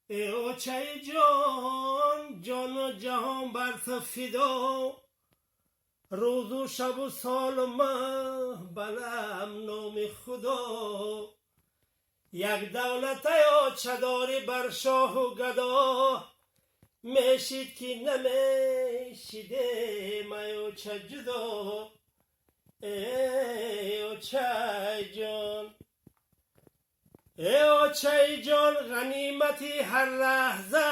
Э очаи ҷон, ҷону ҷаҳон бар ту фидо, рӯзу шабу солу маҳ балам номи Худо. Як давлатай оча дорӣ бар шоҳу гадо, мешид ки намешидем, ай оча, ҷудо. Эй очаи ҷон, э очаи ҷон, ғанимати ҳар лаҳза,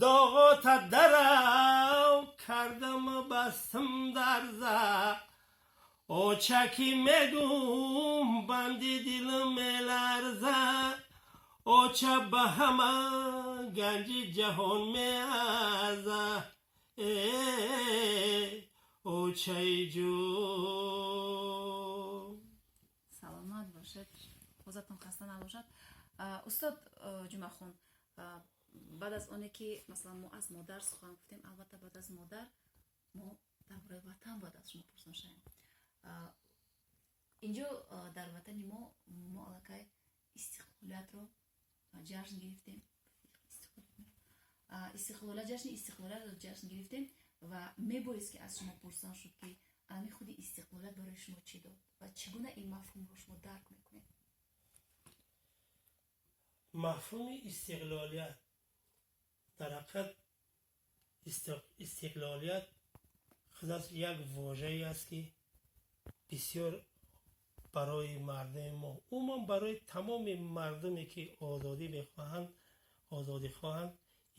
доғота дарав кардам, бастам дарза. Оча ки мегум, банди дилм меларза, оча ба ҳама ганҷи ҷаҳон меарза. Э очаи ҷон. Саломат бошед, ҳозатон хаста набошад. Устод Ҷумъахон, баъд аз оне ки, масалан, мо аз модар сухан гуфтем, албатта, баъд аз модар мо дар бораи ватан бояд аз шумо пурсон шавем. Инҷо, дар ватани мо, мо аллакай истиқлолиятро ҷашн гирифтем, истиқлолият, ҷашни истиқлолиятро ҷашн гирифтем ва мебоист ки аз шумо пурсон шуд, ки ами худи истиқлолият барои шумо чӣ дод ва чӣ гуна ин мафҳумро шумо дарк мекунед? Мафҳуми истиқлолият, дар ҳақиқат, истиқлолият худаш як вожае аст, ки бисёр барои мардуми мо, умуман барои тамоми мардуме, ки озодӣ мехоҳанд, озодӣ хоҳанд,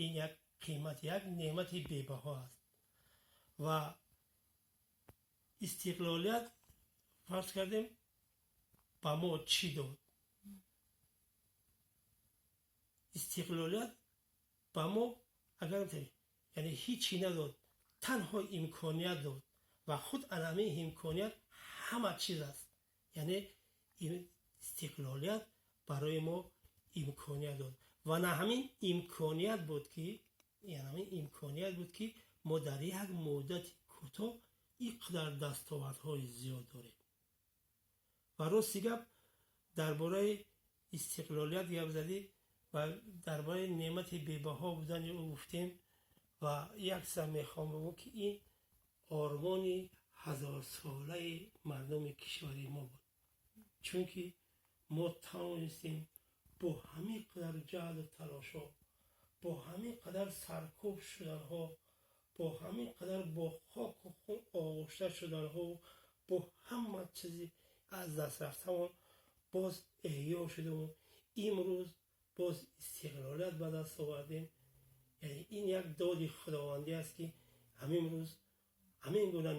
ин як қимат, як неъмати бебаҳо аст. Ва истиқлолият, фарз кардем, ба мо чӣ дод? Истиқлолият ба мо агар, яъне, ҳичи надод, танҳо имконият дод ва худ ана ҳамин имконият ҳама чиз аст. Яъне истиқлолият барои мо имконият дод ва на ҳамин имконият буд ки, ҳамин имконият буд, ки мо дар як муддати кӯтоҳ ин қадар дастовардҳои зиёд дорем. Ва рости гап, дар бораи истиқлолият гап задӣ ва дар бораи неъмати бебаҳо будани ӯ гуфтем ва як чизам мехоҳам бигӯм, ки ин ормони ҳазорсолаи мардуми кишвари мо буд, чунки мо тавонистем бо ҳамин қадар ҷаҳду талошҳо, бо ҳамин қадар саркӯб шуданҳо, бо ҳамин қадар бо хоку хун оғушта шуданҳо, бо ҳама чизи аз даст рафтамон боз эҳё шудему имрӯз боз истиқлолият ба даст овардем. Яъне ин як доди худовандӣ аст, ки ҳамин рӯз ҳамин гуна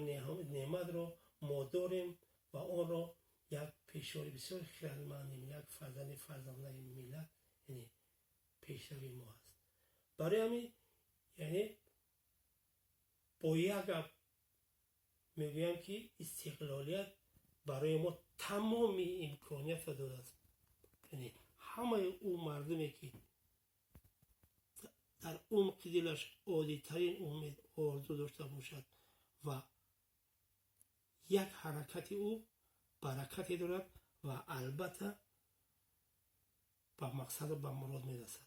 неъматро мо дорем ва онро як пешвои бисёр хирадманди, як фарзанди фарзандаи миллат, яъне пешрави мо аст. Барои ҳамин, яъне, бо як гап мегӯям, ки истиқлолият барои мо тамоми имкониятро додааст. Яъне ҳамаи ӯ мардуме, ки дар умқи дилаш оддитарин умед, орзу дошта бошад ва як ҳаракати ӯ баракате дорад ва албатта ба мақсаду ба мурод мерасад.